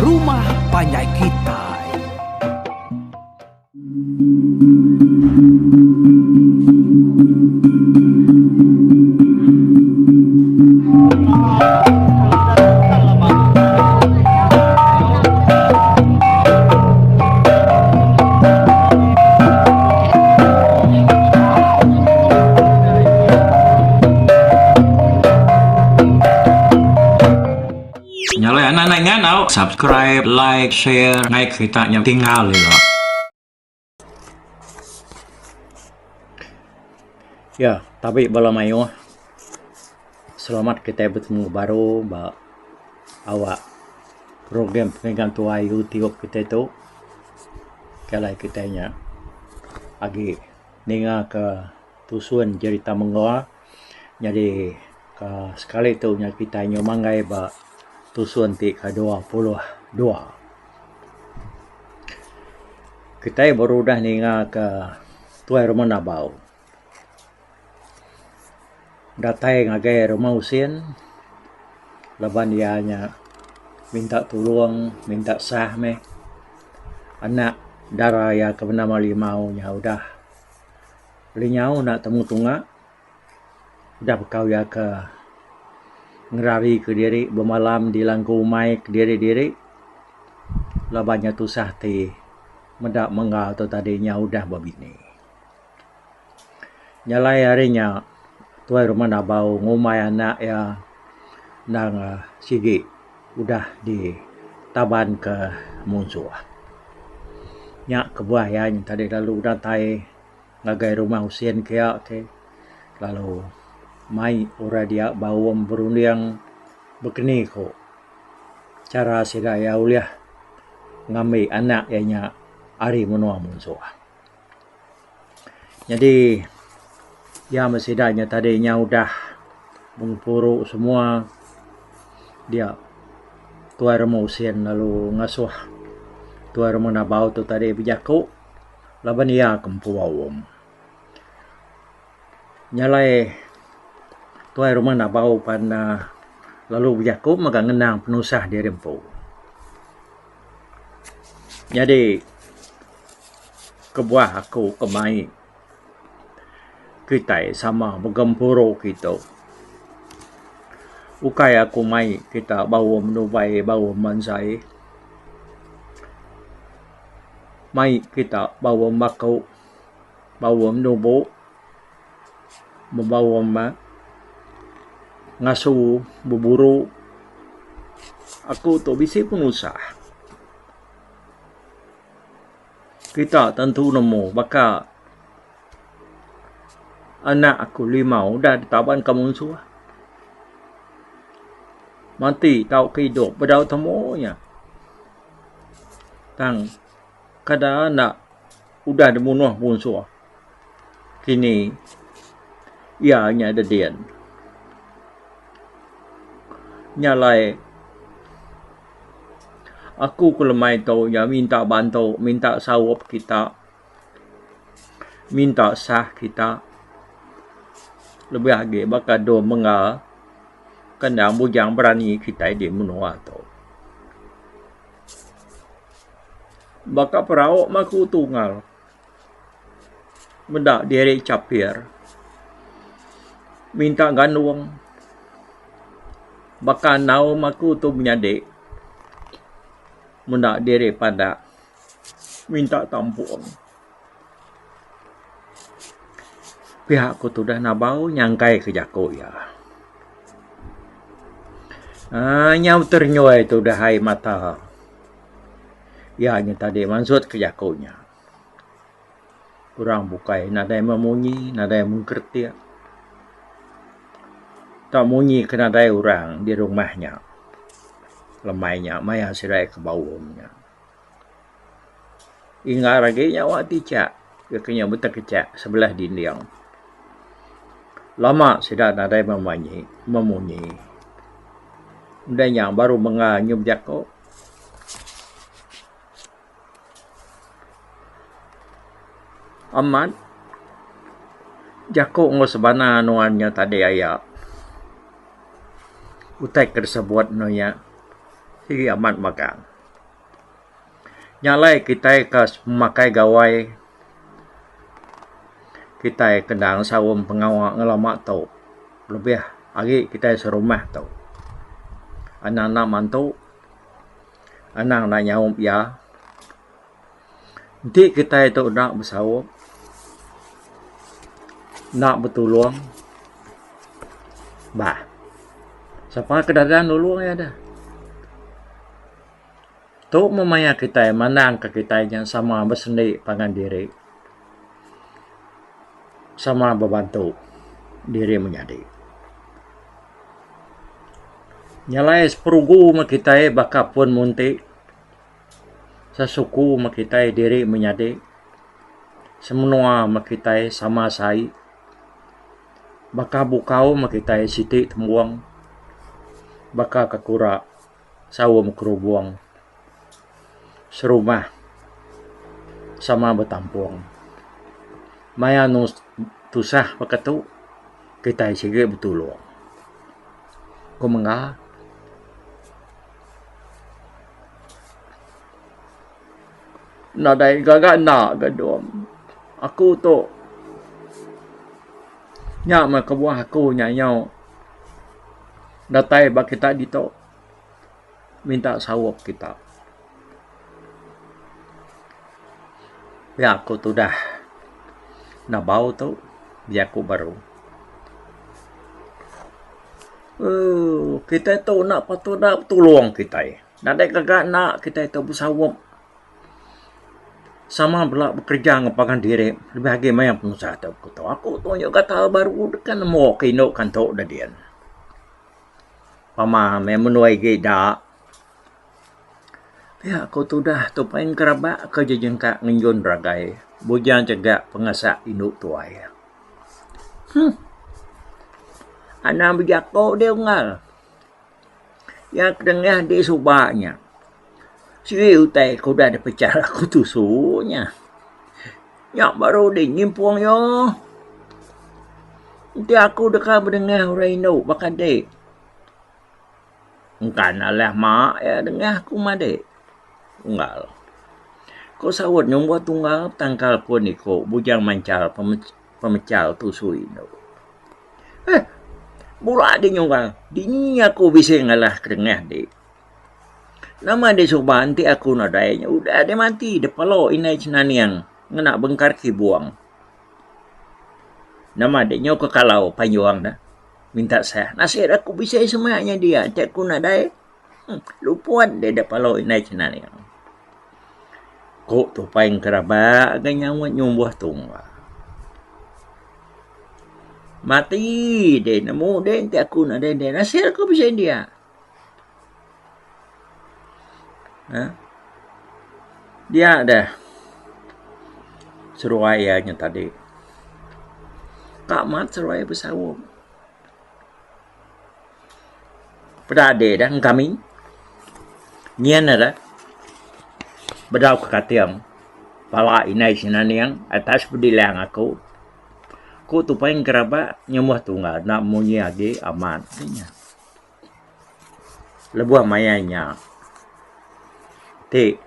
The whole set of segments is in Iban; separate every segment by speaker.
Speaker 1: rumah panjai kitai.
Speaker 2: Nya alai anak anak ingat tau subscribe, like, share ngai kerita nya tinggal ila.
Speaker 3: Ya, tabi bala mayuh. Selamat kitai betemu baru ba awak program pengingat tuai YouTube kitai tu. Ke alai kitai nya agi ninga ka tusun jerita mengga nyadi ka sekali tu nya kitai nyau manggai ba tusun ti ke 22. Kitai baru udah ninga ka Tuai Rumah Nabau datai ngagai Rumah Usin laban iya nya minta tulung minta sah meh anak dara iya ke benama Limau nya udah lenyau enda temu tunga udah bekau iya ke ngerari kediri bemalam di langgu umai kediri-diri laban iya tusah ti. Meda mengga tu tadi nya udah bebini. Nya alai ari nya tuai rumah Nabau ngumbai anak iya endang sigi udah ditaban ke munsuh. Nya kebuah iya nya tadi lalu datai ngagai rumah Usin kiya ke lalu mai orang dia baum berunding bekeni ku. Chara sida iya ulih ngambi anak iya nya ari menua munsuh. Nyadi iya meh sida nya tadi nya udah bempuru semua dia tuai rumah usin lalu ngasuh tuai rumah nabau tu tadi bejaku laban iya ke empu aum. Nya alai tuai rumah nabau pan uhh lalu bejaku mega ngenang penusah diri empu. Nyadi kebuah aku ke mai kitai sama begempuru kitu ukai aku mai kita baum nubai baum mansai mai kita baum baku. Baum nubu bebaum ngasu beburu aku tu bisi penusah. Kita tentu nemu baka anak aku limau udah ditaban ka munsuh. Mati tauka idup bedau temu nya. Tang kada enda. Udah dibunuh munsuh kini iya nya dedin. Nya alai aku ke lemai tu iya minta bantu minta saup kita minta sah kita lebih agi baka dua mengga kandang bujang berani kitai di menua tu. Baka perau maku tunggal meda diri chapir minta gandung baka enau maku tu menyadi meda diri pandak minta tampung. Pia ku tudah nabau nyangkai ke jaku iya. Aaa nyau terenyoi tudah ai mata. Iya nya tadi mansut ke jaku nya. Orang bukai nadai memunyi nadai mengkeretik. Tak munyi ke nadai orang di rumah nya. Lemai nya maya sirai ke baum nya. Inggar agi nyawa ti chak ke kinya betekechak sebelah dinding. Lama sida nadai memanyi memunyi. Udah nya baru menga nyu bejaku. Amat jaku enggau sebana nuan nya tadi aya. Utai ke disebut ne nya sigi amat magang. Nya alai kitai ke pemakai gawai kitai ke endang saum pengawa ngelama tu lebih agi kitai serumah tu. Anang enda mantu, anang enda nyaup iya. Enti kitai tu enda besaup, enda betulung bah sapa ke dagang nulung iya deh. Tu meh maya kitai mandangka kitai nya sama besendi pangan diri sama bebantu diri menyadi. Nyalai seperugu meh kitai baka pun munti sesuku meh kitai diri menyadi semenua meh kitai sama sai baka bukau meh kitai siti tembung baka kekura. Saum kerubung serumah sama betampung. Maya anu tusah baka tu kitai sigi betulung. Ku mengga nadai gaga enda ga dom. Aku tu nya meh kebuah aku nyau datai ba kita ditu. Minta saup kita. Pia ku tudah nabau tu jaku baru. Ooh kitai tu enda patut enda betulung kitai. Nadai gaga enda kitai tu besaup sama bela bekereja enggau pangan diri lebih agi maya penusah tu. Aku tu nyau gatal baru deka nemu ke indu kantu da dian. Pama meh menua igi da. Pia ku tudah tupai engkeraba ke jejengka ngenjun ragai bujang chega pengasak indu tuai. Huh. Anang bejako deh unggal. Iya ke dengah di suba nya. Sigi utai ke udah dipecah aku tusu nya. Nya baru deh nyimpung iya. Enti aku deka bedengah orang indu baka dik. Engka alah ma iya dengah aku madik. Unggal. Ku saut nyumbuh tunggal tangkal pun iku bujang manchal pemechal tusu indu. Eh bula dih nyunggal dini aku bisi ngalah ke dengah dik. Nama dih suba enti aku nadai nya udah dih mati deh pelo indai Senaning ngena bengkar kibung. Nama deh nyau ke kalau panjung ne minta sah. Nasib aku bisi semak nya dia enti aku nadai uhh luput deh da pelo indai Senaning. Ku tupai engkeraba ga nyaut nyumbuh tungga. Mati deh nemu deh enti aku nadai deh nasib aku bisi dia. Uhh dia deh seduai iya nya tadi. Ka amat seduai besaup. Peda ade deh engkami nyin ne deh bedau ke kating pala indai sinaning atas bedilang aku. Ku tupai engkeraba nyumbuh tunggal enda munyi agi amat nya. Lebuh maya nya ti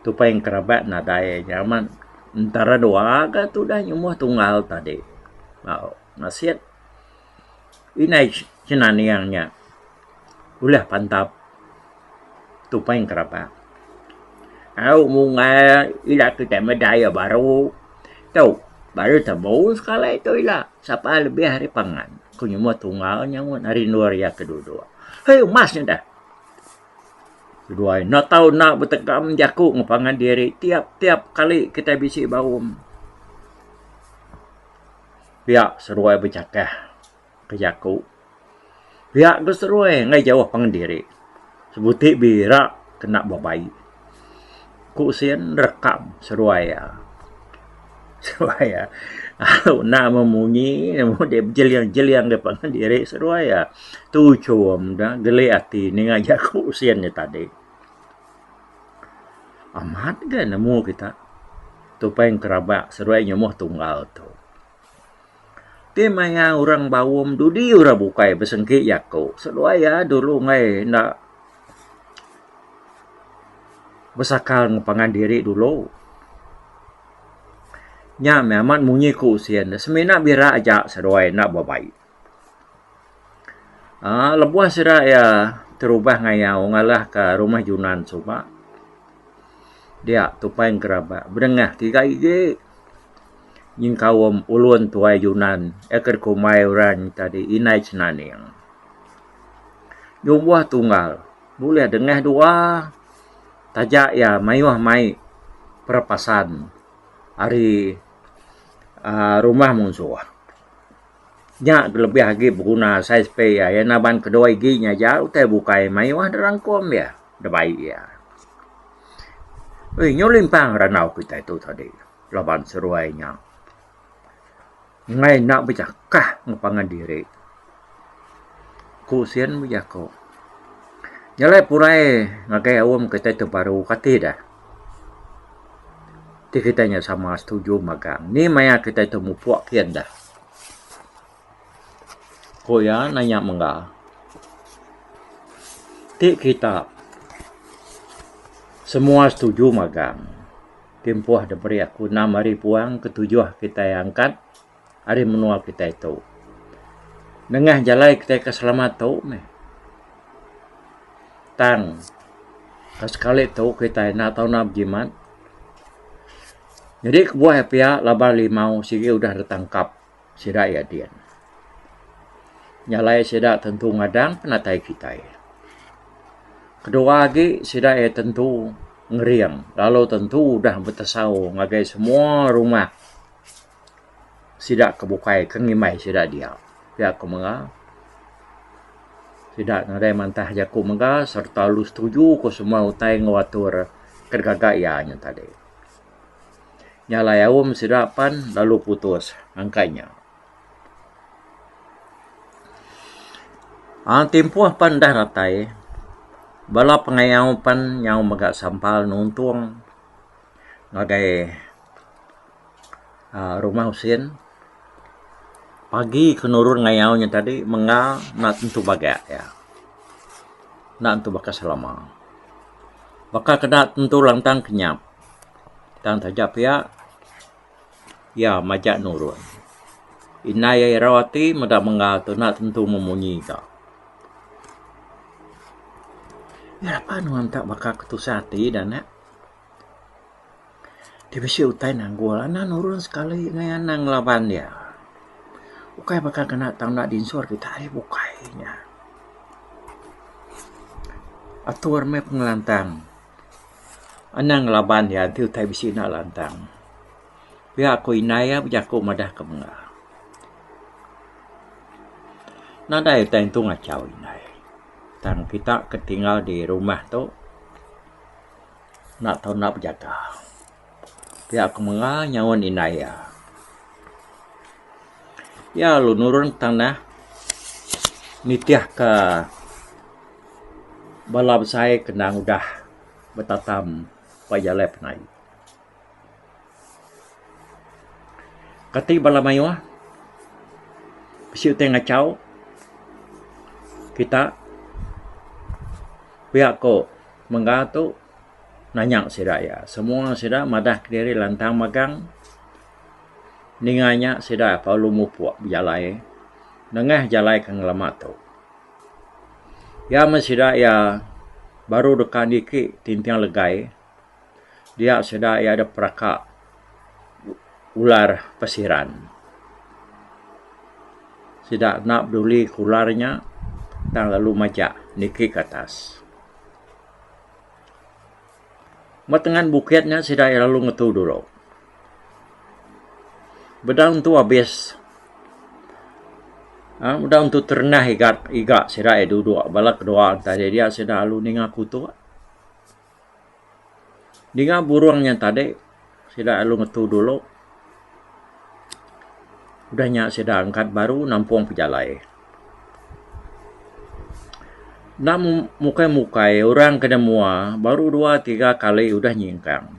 Speaker 3: tupai engkerabat nadai nya amat entara dua ga tudah nyumbuh tunggal tadi au nasit indai Senaning nya ulih pantap tupai engkerabat. Au munggai ila kitai meda iya baru tu baru temu sekali tu ila sapa lebih ari pangan ku nyumbuh tunggal nyaut ari endur iya ke duduk. Hei umas nya deh. Seduai enda tau enda betegam jaku ngan pangan diri tiap tiap kali kitai bisi baum. Pia seduai bechakah ke jaku. Pia ke seduai enggai jauh pangan diri. Sebuti bira kena bebai. Ku sin rekam seduai iya. Seduai iya au enda memunyi nemu deh bejeling-jeling deh pangan diri seduai iya. Tuchum da geli ati ninga jaku sin nya tadi. Amat ga nemu kita tupai engkeraba seduai nyumuh tunggal tu. Ti maya orang baum dudi orang bukai besengki jaku seduai iya dulu enggai enda. Besakal enggau pangan diri dulu. Nya meh amat munyi ku Usin semina bira aja seduai enda bebai. Aaa lebuh sida iya terubah ngayau ngalah ka rumah Junan suba dia tupai engkerabak bedengah tiga igi nyengkaum ulun tuai Junan iya ke dikumbai orang tadi Indai Chenaning. Nyumbuh tunggal bulih dengah dua taja iya mayuh mai perepasan ari aaa rumah munsuh. Nya lebih agi beguna sai sepi iya, iya naban kedua igi nya aja utai bukai mayuh da rangkum iya da bai iya. Ui nyau limpang randau kitai tu tadi laban seruai nya. Enggai enda bejakah enggau pangan diri. Ku sin bejaku. Nyelai pulai ngagai aum kitai tu baru kati deh. Ti kitai nya sama setuju magang. Ni maya kitai tu mupuk kian deh. Ku iya nanya mengga. Ti kita semua setuju magang. Timpuh diberi aku enam hari puang ketujuh kitai angkat ari menua kitai tu. Nengah jalai kitai ke selama tu meh. Tang ke sekali tu kitai enda tau enda bejimat. Nyadi kebuah pia laban limau sigi udah ditangkap sida iya din. Nya alai sida tentu ngadang penatai kitai. Kedua agi sida iya tentu ngering lalu tentu udah betesau ngagai semua rumah sida ke bukai ke ngimbai sida dia. Pia ku mega sida nadai mantah jaku mega sereta lalu setuju ku semua utai enggau atur ke digaga iya nya tadi. Nya alai aum sida pan lalu putus angkai nya. Aaa timpuh pan dah datai bala pengayau pan nyau mega sampal nuntung ngagai aaa rumah usin. Pagi ke nurun ngayau nya tadi menga enda tentu bagak iya. Enda tentu baka selama. Baka keda tentu lantang kenyap. Tang taja pia iya majak nurun. Indai iya irau ati meda mengga tu enda tentu memunyi ka. Iya apan nuan tak baka ke tusah ati da anak. Ti bisi utai nanggul anang nurun sekali ngai anang ngelaban iya. Ukai baka kena tang enda dinsur kita ai bukai nya. Atur meh pengelantang. Anang ngelaban iya enti utai bisi enda lantang. Pia ku indai iya bejaku madah ke mengga. Nadai utai entu ngachau indai. Tang kita ke tinggal di rumah tu enda tau enda bejaga. Pia ku mengga nyaun indai iya. Iya lalu nurun tanah nitihka bala besai ke endang udah betatam ba jalai penaik. Kati bala mayuh bisi utai ngachau kita pia ko mengga tu nanya sida iya. Semua sida madah kediri lantang magang ninga nya sida perlu mupuk bejalai nengah jalai ke ngelama tu. Iya meh sida iya baru deka niki tinting legai dia sida iya dep peraka ular pesiran. Sida enda peduli ke ular nya tang lalu majak niki ke atas. Ba tengan bukit nya sida iya lalu ngetu dulu. Bedau entu abis aaa bedau entu terenah igat iga sida iya duduk bala kedua tadi dia sida lalu ninga kutuk. Ninga burung nya tadi sida lalu ngetu dulu. Udah nya sida angkat baru nampung pejalai. Enda mukai-mukai orang ke nemua baru dua tiga kali udah nyingkang.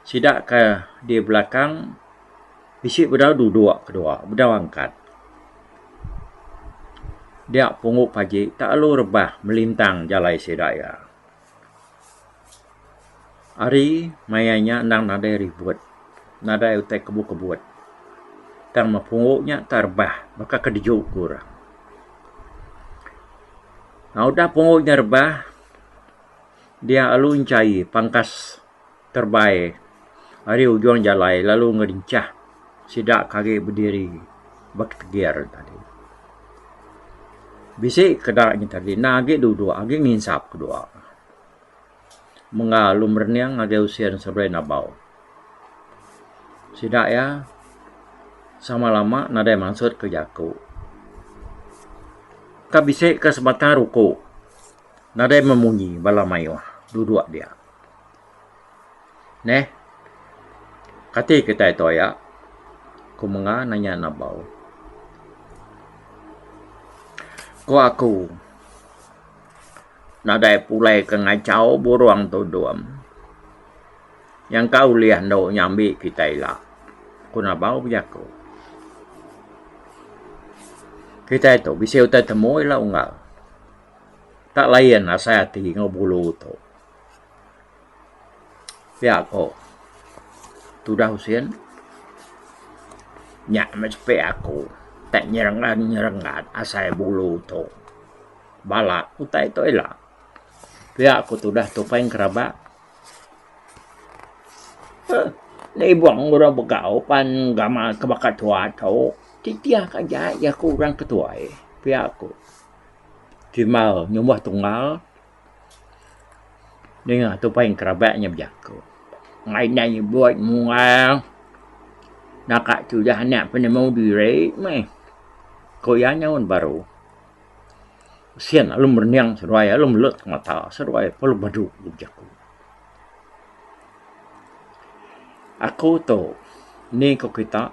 Speaker 3: Sida ke di belakang bisi bedau duduk kedua bedau angkat. Dia punggu paji tak lalu rebah melintang jalai sida iya. Hari maya nya endang nadai ribut, nadai utai kebut-kebut. Tang meh punggu nya tak rebah baka ke deju ku orang. Udah punggu nya rebah dia lalu enchai pangkas terebai ari ujung jalai lalu ngerincah sida ke agi bediri ba ketegir tadi. Bisi keda nya tadi enda agi duduk agi nginsap kedua. Mengga lalu merening ngagai usin seduai nabau. Sida iya sama lama nadai mansut ke jaku. Ka bisi ke sebatang ruku nadai memunyi bala mayuh duduk dia. Neh. Kati kitai tu aya? Ku Menga nanya Nabau. Ku aku, nadai pulai ke ngachau burung tu dum. Nyangka ulih endo nyambi kitai ila, ku Nabau bejaku. Kitai tu bisi utai temu ila unggal. Tak lain asai ati enggau bulu tu. Pia ko tudah Husin nya meh sepi aku tak nyerengat nyerengat asai bulu tu bala utai tu ila. Pia ko tudah tupai ngeraba uhh nibong orang begau pan gamal ke baka tua tu titih ka aja jaku orang ke tuai pia ko timbal nyumbah tunggal. Ninga tupai engkerabak nya bejaku. Enggai enda nyebut munggal naka tudah anak penemu diri meh. Ku iya nyaun baru. Sin lalu merening seduai lalu melut mata seduai perlu badu bejaku. Aku tu ni ku kita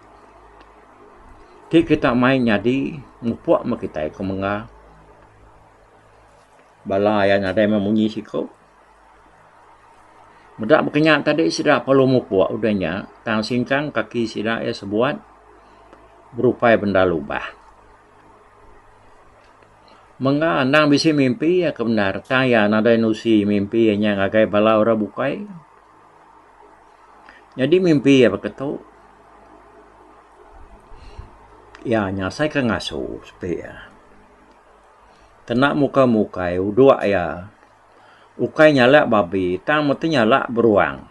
Speaker 3: ti kita mai nyadi mupuk meh kitai ku mengga. Bala iya nadai meh munyi siku. Meda baka nya tadi sida perlu mupuk udah nya tang singkang kaki sida iya sebuat berupai benda lubah. Mengga endang bisi mimpi iya ke bendar tang iya nadai nusi mimpi iya nya ngagai bala orang bukai. Nyadi mimpi iya baka tu iya nya asai ke ngasu sepi iya. Kena muka mukai udok iya ukai nyalak babi tang meh nyalak beruang.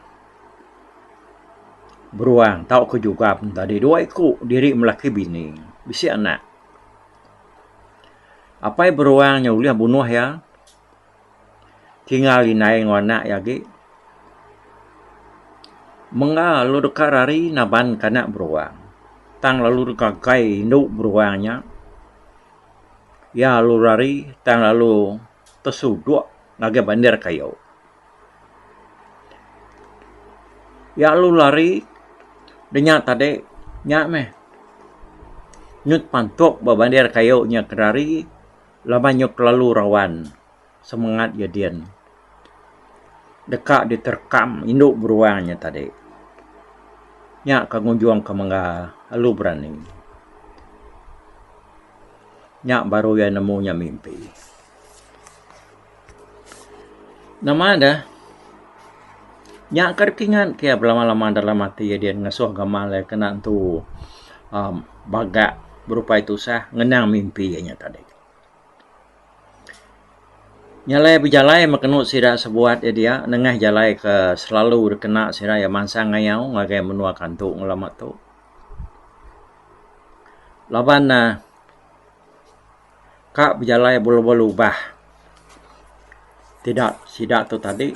Speaker 3: Beruang tauka jugam tadi dua iku diri melaki bini bisi anak. Apai beruang nya ulih bunuh iya tinggal indai enggau anak iya agi. Mengga lalu deka rari naban ke anak beruang tang lalu digagai indu beruang nya. Iya lalu rari tang lalu tesudok ngagai bandir kayu. Iya lalu lari da nya tadi nya meh nyut pantuk ba bandir kayu nya ke rari laban nyut kelalu rawan semengat iya din. Deka diterkam indu beruang nya tadi. Nya ke ngujung ke mengga lalu berani. Nya baru iya nemu nya mimpi. Nama deh nya ke kingat ke iya belama-lama dalam ati iya dian ngasuh gamal iya kena entu uhh bagak berupai tusah ngenang mimpi iya nya tadi. Nya alai bejalai meh kenu sida sebuat iya dia nengah jalai ke selalu dikena sida iya mansang ngayau ngagai menua kantu ngelama tu. Laban ne ka bejalai belubah-lubah tidak sida tu tadi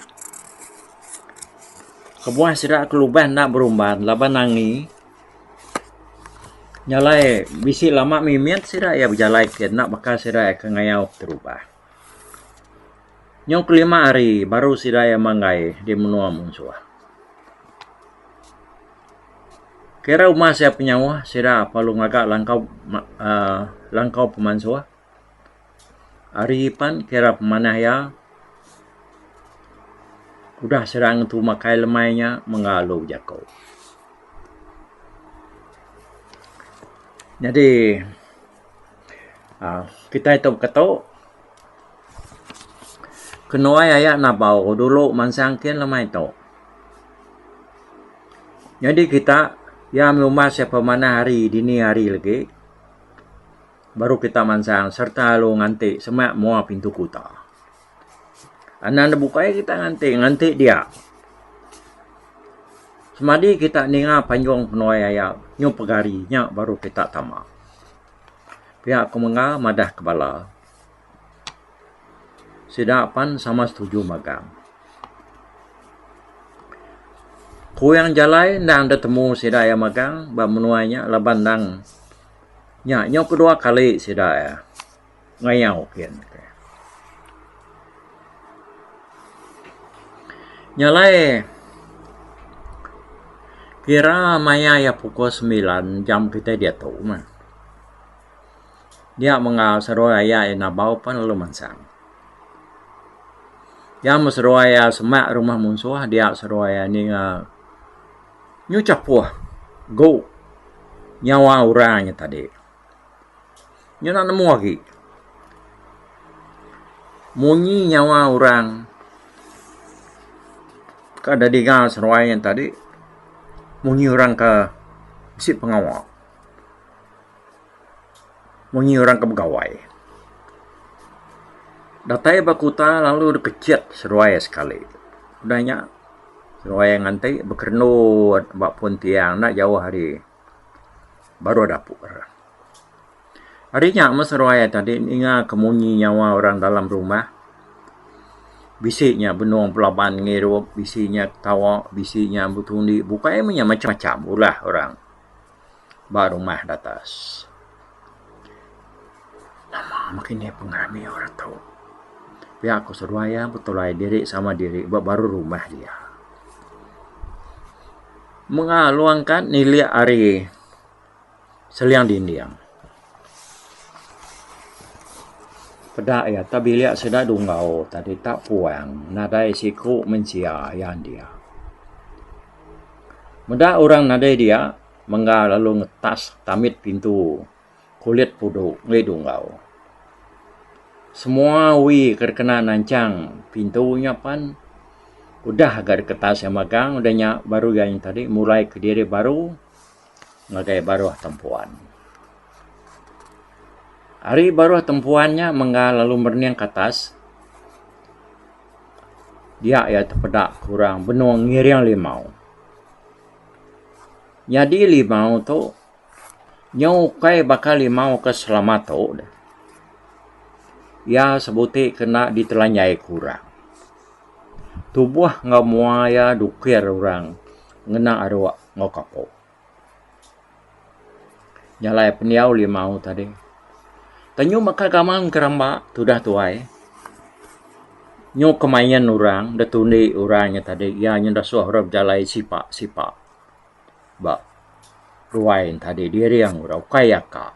Speaker 3: kebuah sida ke lubah enda berumban laban angi. Nya alai bisi lama mimit sida iya bejalai ke enda baka sida iya ke ngayau keterubah. Nyau kelima hari baru sida iya manggai di menua munsuh. Kira uma sia penyauh sida perlu ngaga langkau uhh langkau pemansuh. Hari pan kira pemanah iya udah sida ngetu makai lemai nya mengga alu bejaku. Nyadi uhh kitai tu ketu kenuai aya nabau dulu mansang kin lemai tu. Nyadi kita iya melumas iya pemanah hari dini hari legi baru kita mansang sereta lalu nganti semak mua pintu kuta. Anang da bukai kita nganti, nganti dia. Semadi kita ninga panjung penuai aya nyu pegari nya baru kita tama. Pia ku Mengga madah ke bala. Sida pan sama setuju magang. Kuing jalai endang deh temu sida iya magang ba menua nya laban endang nya nyau kedua kali sida iya ngayau kin. Nya alai kira maya iya pukul semilan jam kitai diatu meh. Dia mengau seruai aya iya nabau pan lalu mansang. Iya meh seruai iya semak rumah munsuh dia seruai iya ninga nyu chapuh gu nyawa orang nya tadi. Nyu enda nemu agi. Munyi nyawa orang ka da dinga seruai nya tadi munyi orang ka bisi pengawa. Munyi orang ke begawai. Datai ba kuta lalu dikechit seduai sekali. Udah nya seduai nganti bekerenut ba pun tiang enda jauh ari baruh dapur. Ari nya meh seduai tadi ninga ke munyi nyawa orang dalam rumah. Bisi nya benung belaban ngirup, bisi nya ketawa, bisi nya betundi bukai meh nya macam-macam ulah orang. Ba rumah datas. Nama meh kinih pengerami orang tu. Pia ku seduai iya betulai diri sama diri ba baru rumah dia. Menga luang kan nilik ari seling dinding. Peda iya tak bilik sida dunggau tadi tak puang nadai siku mensia iya dia. Meda orang nadai dia, Mengga lalu ngetas tambit pintu kulit pudu enggai dunggau. Semua wi ke dikena nanchang pintu nya pan udah ga diketas iya magang udah nya baru iya nya tadi mulai kediri baru ngagai baruh tempuan. Ari baruh tempuan nya Mengga lalu merening ke atas. Dia iya tepeda ke orang benung ngiring limau. Nyadi limau tu nyau ukai baka limau ke selama tu deh. Iya sebuti ke enda ditelanjai ke orang. Tubuh enggau mua iya dukir orang ngena aruk enggau kapok. Jalai pendiau limau tadi. Tenyu meka gamal ngeramba tudah tuai. Nyu ke main orang da tundi orang nya tadi iya nya dasuh orang bejalai sipa sipa ba ruai ne tadi diring orang ukai iya ka.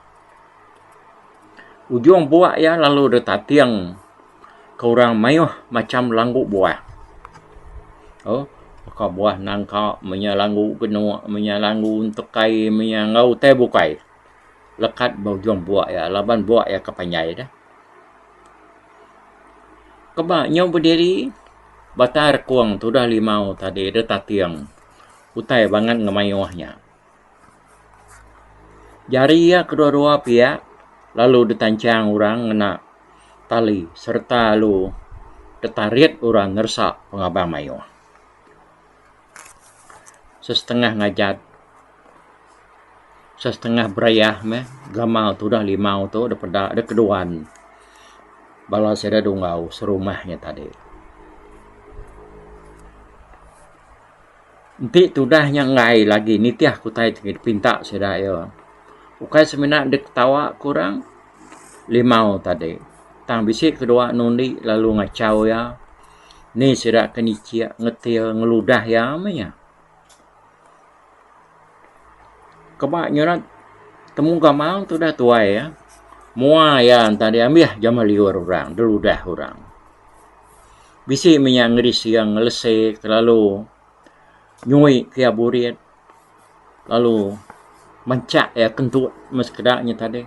Speaker 3: Ujung buak iya lalu deh tating ke orang mayuh macam langgu buah. Oh baka buah nangka menya langgu genuk menya langgu entekai menya enggau utai bukai lekat ba ujung buak iya laban buak iya ke panjai deh. Keba nyau bediri batang rekung tudah limau tadi deh tating utai bangat ngemayuh nya. Jari iya kedua-dua piak lalu ditanchang orang ngena tali sereta lalu ditarit orang ngeresa pengabang mayuh. Sesetengah ngajat, sesetengah berayah meh gamal tudah limau tu dipeda da keduan bala sida dunggau serumah nya tadi. Enti tudah nya enggai lagi nitih ke utai ti dipinta sida iya. Ukai semina diketawa ke orang limau tadi tang bisi kedua nundi lalu ngachau iya ni sida ke nichik ngetil ngeludah iya meh iya. Keba nyurat temu gamal tudah tuai iya mua iya tadi ambih jamah liur orang deludah orang. Bisi meh nya ngerising ngelese kelalu nyui ke iya burit lalu menchak iya kentut meh sekeda nya tadi.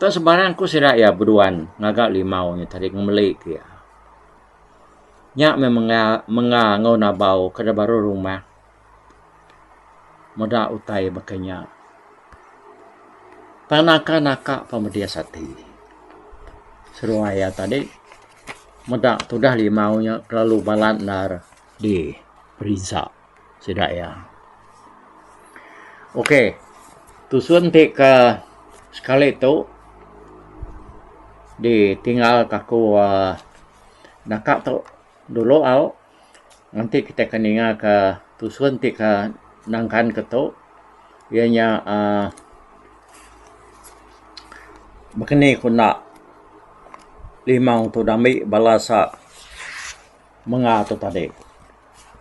Speaker 3: Tok sebarang ku sida iya beduan ngaga limau nya tadi ngemeli ke iya. Nya meh menga menga enggau nabau ke da baruh rumah. meda utai baka nya. Tang naka-naka pemedis ati seduai iya tadi meda tudah limau nya kelalu balat endar diperinsa sida iya. Ok tusun ti ke sekali tu ditinggal ka aku uhh naka tu dulu au nganti kitai ke ninga ka tusun ti ka nangkan ke tu iya nya uhh baka ni ku enda limau tu dambi bala sa menga tu tadi.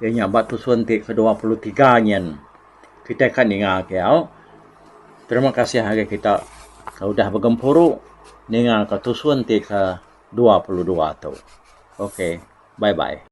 Speaker 3: Iya nya ba tusun ti ke 23 nyin kitai ka ninga ke au. Terima kasih ngagai kita ke udah begempuru ninga ka tusun ti ke 22 tu. Ok bye bye.